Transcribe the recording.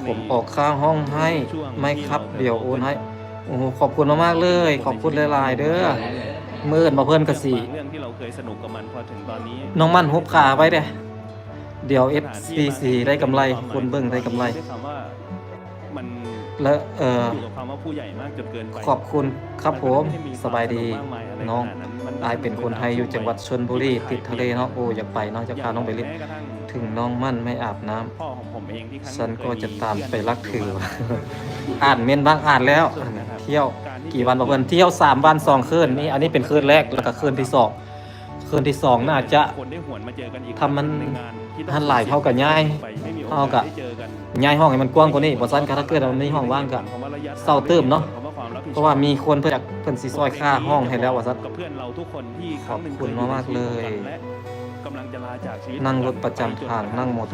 ຜົມອອກຄ່າຫ້ອງໃຫ້ໄໝຄັບ ດຽວໂອນໃຫ້. ໂອ້ໂຫ ຂອບຄຸນມາກໆເລີຍ ຂອບຄຸນຫຼາຍໆເດີ້. ມື້ອື່ນບໍ່ເພິ່ນກະຊິ ເລື່ອງທີ່เราเคยสนุกกับมันพอถึงตอนนี้ ນ້ອງໝັ້ນຮູບຂາໄວ້ເດີ້. ດຽວເອັຟຊີຊິໄດ້ກຳໄລ ຄົນເບິ່ງໄດ້ກຳໄລ ด้วยคำว่า มัน ແລະ ເອີ อยู่กับคำว่าผู้ใหญ่มากจนเกินไป ຂອບຄຸນຄັບຜົມ. ສະບາຍດີນ້ອງ ອ້າຍເປັນຄົນໄທຢູ່ຈັງຫວັດຊົນບູລີ ຕິດທະເລເນາະ. ໂອ້ ຢາກໄປເນາະ ຢາກພານ້ອງໄປຫຼິ້ນ. ເຖິງນ້ອງໝັ້ນໄມ່ອາບນ້ຳ พ่อของผมเองที่ครั้งหนึ่ง ສັນກໍຈະຕາມໄປລັກຖື. ອ່ານເມັນບາງອ່ານແລ້ວ ທ່ຽວ ກ່ານທີ່ ກີ່ວັນບໍ່ເພິ່ນ ທ່ຽວສາມວັນສອງຄືນນີ້. ອັນນີ້ເປັນຄືນແລກ ແລ້ວກໍຄືນທີສອງ ຄືນທີສອງໜ້າຈະ ຖ້າມັນຫັນຫຼາຍ ເຮົາກໍຍ້າຍ ເຮົາກໍຍ້າຍຫ້ອງໃຫ້ມັນກວ້າງກວ່ານີ້. ບໍ່ຊັ້ນກໍ ຖ້າເກີດວ່າມັນມີຫ້ອງວ່າງກໍເຊົ່າຕື່ມເນາະ ເພາະວ່າມີຄົນເພິ່ນຢາກ ເພິ່ນຊິຊ່ອຍຄ່າຫ້ອງໃຫ້ແລ້ວວ່າຊັ້ນ. ຂອບຄຸນມາກໆເລີຍ. ນັ່ງລົດປະຈຳທາງ ນັ່ງມໍເຕີ